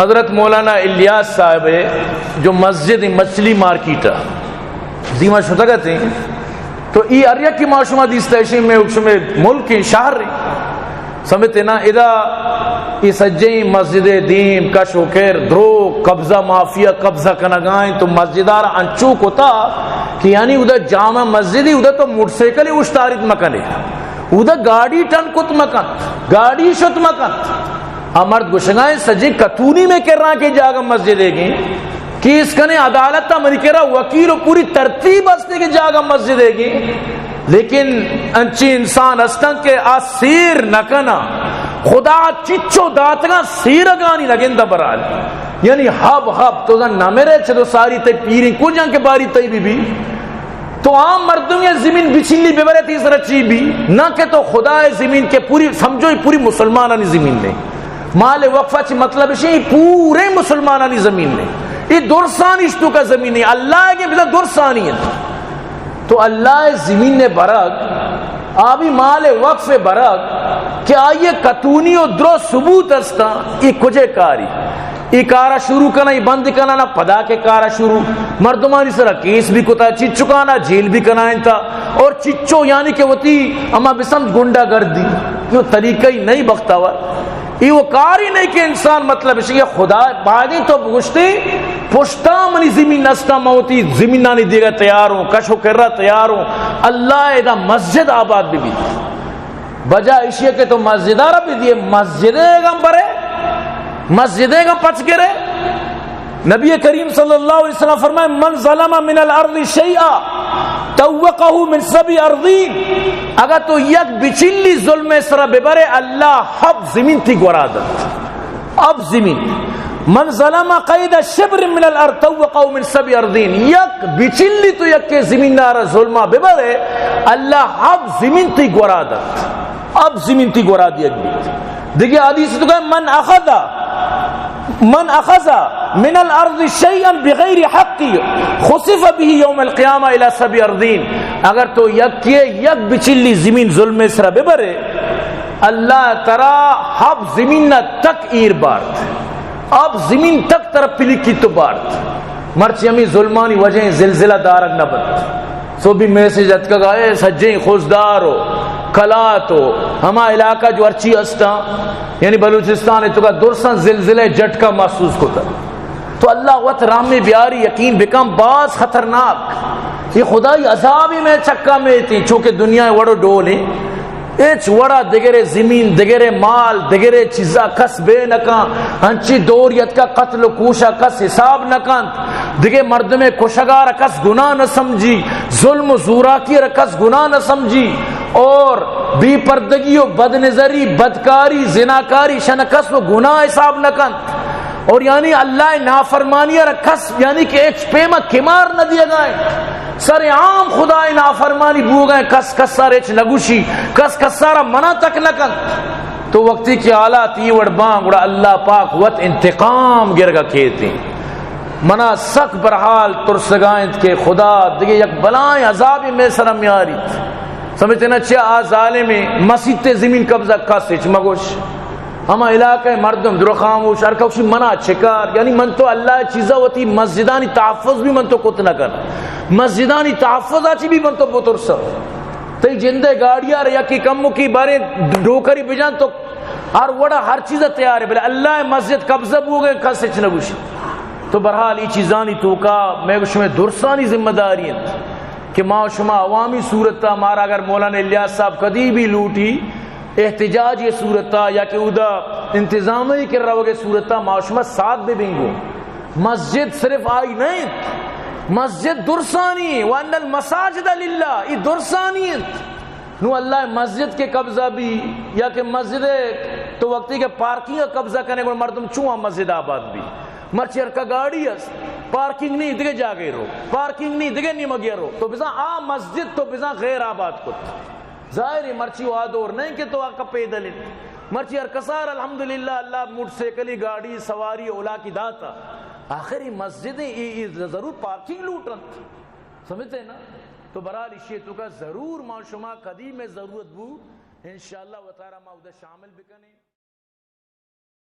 حضرت مولانا الیاس صاحب ءِ جو مسجد مچھلی مارکیٹ ءَ دیما شتگ ات، تو ای ہر یکے ما شما دیستہ، اشیں مئے شمئے ملک ایں، شہر ایں، سمجھتے نا؟ ادا ای سجیں مسجد ءِ دیم کش و کر، دروگ، قبضہ، مافیا قبضہ کنگائیں، تو مسجد ءَ را انچو کتا کہ یعنی ادا جامع مسجد ءِ، ادا تو موٹر سائیکل اوشتاریت مکنے، ادا گاڑی ٹن کت مکنت، گاڑی شت مکنت۔ آ مرد گوشگائیں سجیں قطونی مئے کراں کہ جاگہ مسجد ئیگیں، کیس کنے عدالت ءَ، منی کرا وکیل و پوری ترتیب ہستے کہ جاگہ مسجد ئیگیں، لیکن انچیں انسان ہستن کہ آ سیر نہ کناں، خدا چچو داتگاں سیرگانی نگندہ برال، یعنی ہب ہب تو زن نمرے چہ تو ساری تئی پیریں کجاں کہ باری تئی بی بی۔ تو عام مردم یا زمین بچلی ببرے، تئی سرا چی بی؟ نہ کہ تو خدا ءِ زمین کہ پوری سمجھو، ای پوری مسلمانانی زمین نے۔ مال وقفہ چی مطلب اشی، ای پورے مسلمانانی زمین نے۔ ای درسانی اشتو کا زمین نے۔ اللہ کے بزاں درسانی ہے۔ تو اللہ ءِ زمین نے برگ، آبی مال وقف برگ کہ آئیے قطونی و درو ثبوت استا، ای کجے کاری؟ ای کارا شروع کنا، ای بند کنا، نہ پدا کے کارا شروع۔ مردمانی سرا کیس بھی کتا، چچکانا جیل بھی کنا انتا، اور چچو یعنی کہ وتی اما بسم گنڈا گردی۔ یہ طریقہ ہی نہیں بختاور۔ یہ وہ کار ہی نہیں کہ انسان مطلب اسی کہ خدا بادیں تو گشتے پشتا منی زمین نستا، موتی زمینانی دیگا تیار ہوں، کش و کرا تیار ہوں، اللہ ادا مسجد آباد بھی بیت۔ بجا اشی کہ تو مسجد ءَ را بدیے، مسجد ءِ گم برے، مسجد ءِ گم پچ گرے۔ نبی کریم صلی اللہ علیہ وسلم فرمائے، من ظلم من الارض شیئا طوقه من سبع ارضین۔ اگر تو یک بچلی ظلم ءِ سرا ببرے، اللہ ہب زمین تئی گورا دنت۔ ہب زمین۔ من ظلم قید شبر من الارض طوقه من سبع ارضین۔ یک بچلی تو یک زمین ءَ را ظلما ببرے، اللہ ہب زمین تئی گورا دنت۔ ہب زمین تئی گورا دیگ بیت۔ دگہ حدیث تو کہ من اخذ، من اخذ من الارض شیئا بغیر حق خسف به یوم القیامة الی سبع ارضین۔ اگر تو یکے یک بچلی زمین ظلم ءِ سرا ببرے، اللہ ترا ہب زمین ءَ تک ایر بارت، ہب زمین تک ترا پلیکی تو بارت۔ مرچی ہمیں ظلمانی وجہ زلزلہ دارگ نہ بنت۔ سو بھی میسج اتکگا، اے سجیں خضدار و کلات و ہما علاقہ جو ہرچی ہستاں، یعنی بلوچستان ءِ توکا درساں زلزلہ جھٹکا محسوس کتا۔ تو اللہ وت رحم بیاری، یقین بکن، باز خطرناک۔ یہ خدائی عذابی مئے چکا میتیں، چونکہ دنیا وڑ و ڈول ہیں۔ ہچ وڑا دگرے زمین، دگرے مال، دگرے چیزا کس بے نکاں۔ انچی دور یتکا قتل و کوشا کس حساب نکنت۔ دگہ مردمے کشگا را کس گناہ نہ سمجھی، ظلم و زوراکی را کس گناہ نہ سمجھی، اور بے پردگی و بدنظری، بدکاری، زناکاری شن کس و گناہ حساب نکنت۔ اور یعنی اللہ نافرمانی را کس یعنی کہ ہچ پیما کمار نہ دیگا ہے۔ سر عام خدائے نافرمانی بوگا ہے، کس کسا را ہچ نگوشی، کس کسا را منع تک نکنت۔ تو وقتی کہ حالات ای وڑ باں، گڑا اللہ پاک وت انتقام گرگا کیتیں۔ منا سک برحال ترسگا انت کہ خدا دگہ یک بلائیں عذابے مئے سرا میاریت۔ سمجھتے نا، چیا آ ظالمیں مسیت زمین قبضہ کس ہچ مگوش۔ ہما علاقہ مردم درو خاموش، ہر کسی منا چکار، یعنی من تو اللہ چیزا وتی مسجدانی تحفظ بھی من تو کت نہ کن، مسجدانی تحفظ آ چی بھی من تو بترسا۔ تئی جندے گاڑی آ یکی کمکی بارے ڈوکری بجان تو ہر وڑا ہر چیز تیار ہے، بلے اللہ مسجد قبضہ بوگے کس ہچ نہ گوشی۔ تو بہرحال ای چیزانی توکا مئے گو شمئے درسانی ذمہ داری انت کہ ما شما عوامی صورتا، مارا اگر مولانا الیاس صاحب کدی بھی لوٹی احتجاج یہ صورتا یا کہ اودا انتظامی کے روگے صورتا، ما شما ساتھ بہ بنگو۔ مسجد صرف آئی نہ انت، مسجد درسانی، وان المساجد للہ، ای درسانی انت۔ نو اللہ مسجد کے قبضہ بھی یا کہ مسجد تو وقتی کہ پارکنگ قبضہ کنے گڑا مردم چون مسجد آباد بھی؟ مرچی ہر کا گاڑی است، پارکنگ نہیں دگہ جاگے رو، پارکنگ نہیں دگہ نیمگے رو، تو بزاں آ مسجد تو بزاں غیر آباد کت۔ ظاہر ہے مرچی وا دور نہیں کہ تو آقا پیدل انت۔ مرچی ہر کسار الحمدللہ اللہ موٹر سائیکلی گاڑی سواری اولا کی داتا۔ آخر یہ مسجد ہے، یہ، یہ ضرور پارکنگ لوٹنت۔ سمجھتے ہیں نا؟ تو برحال اشی توکا ضرور ما شما کدی میں ضرورت بو، انشاءاللہ وتارا ما ادا شامل بکنیں۔